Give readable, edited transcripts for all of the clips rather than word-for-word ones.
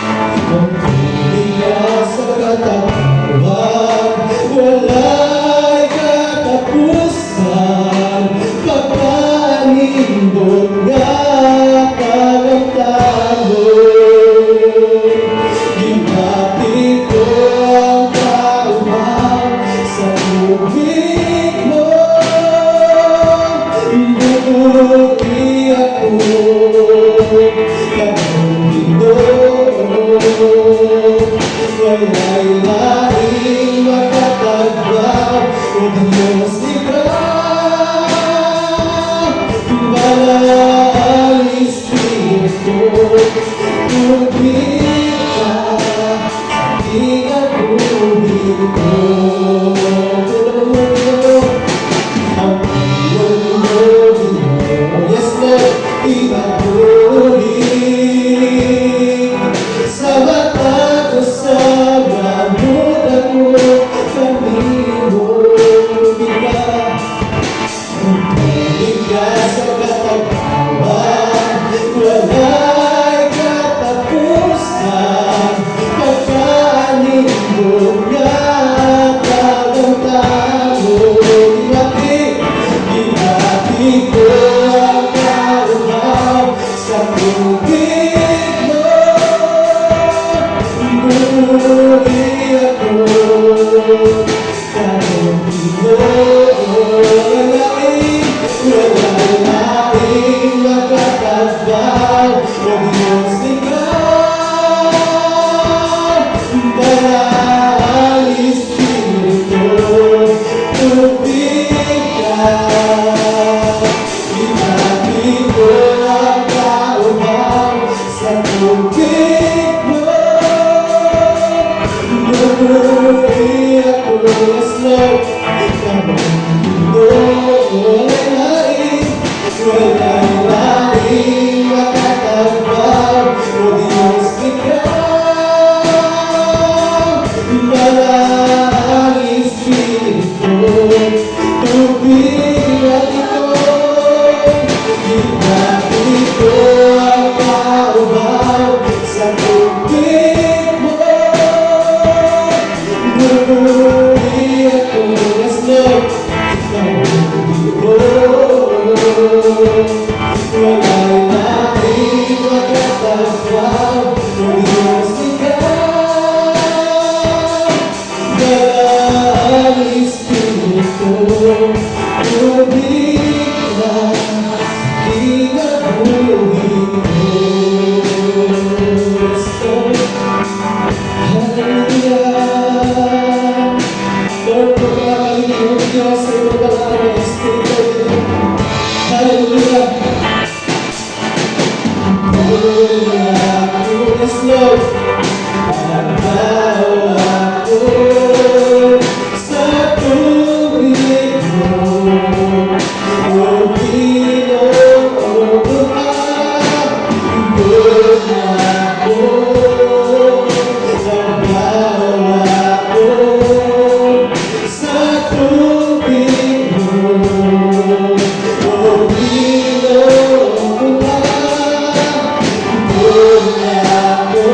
Ang tubig sa katagbawan, walay katapusan, pagkanindot nga tagamtanon. Gibati ko ang kauhaw sa tubig mo. Buhi ako karong Ginoo. Walay laing makatagbaw, O Diyos, ikaw. Balaang Espiritu, tubig ka sa kinabuhi ko. Ang pulong mo, Ginoo, yes, Lord, kinabuhi sa matag usa nga modako kanimo. Ka tubig ka sa katagbawan, walay katapusan, pagkanindot nga tagamtanon. Gibati, gibati ko ang kauhaw sa tubig mo. Buhi ako karong Ginoo. Walay laing makatagbaw, O Diyos, ikaw. Balaang Espiritu, tubig ka. Gibati ko ang kauhaw sa tubig mo. Buhi ako, yes, Lord, karong Ginoo. Walay laing makatagbaw, O Diyos, ikaw. Balaang Espiritu, tubig at ikaw. Gibati ko ang kauhaw sa tubig mo. Buhi ako, yes, Lord, karong Ginoo. Walay laing makatagbaw, O Diyos, ikaw. Balaang Espiritu, tubig ka sa kinabuhi ko. Yes, Lord. Hallelujah. Lord, pagkakalimot Diyos sa iyong banal na Espiritu. Hallelujah. Hallelujah. Yes, Lord. Tagbaw ako sa tubig mo. O Ginoo, doon ako. Tagbaw ako sa tubig mo. O Ginoo, doon ako.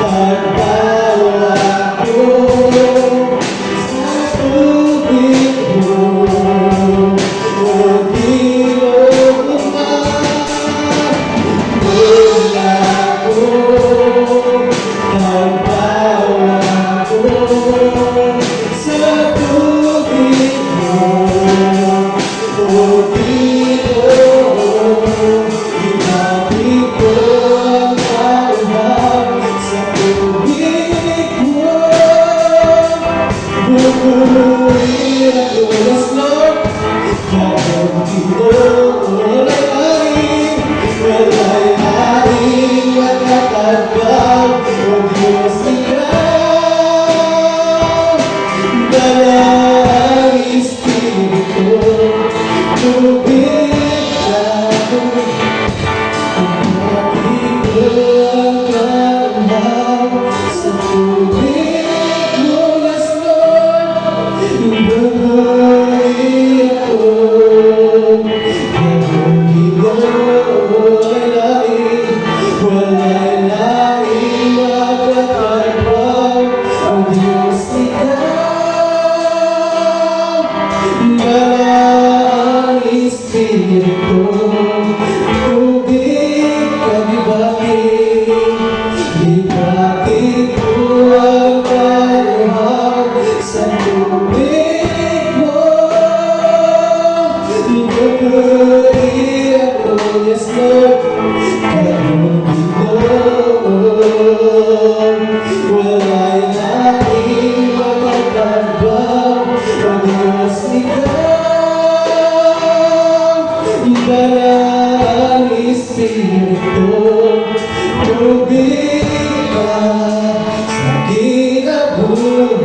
Tagbaw ako sa tubig mo. O Ginoo, doon ako. Tagbaw ako sa tubig mo. O Ginoo, gibati ko ang kauhaw sa tubig mo. Buhi ako, yes, Lord. Karong Ginoo, walay laing makatagbaw, O Diyos, ikaw. Balaang Espiritu, tubig ka. Gibati ko ang kauhaw sa tubig mo, yes, Lord. Buhi ako karong Ginoo. Walay Lubi ka sa kinabuhi.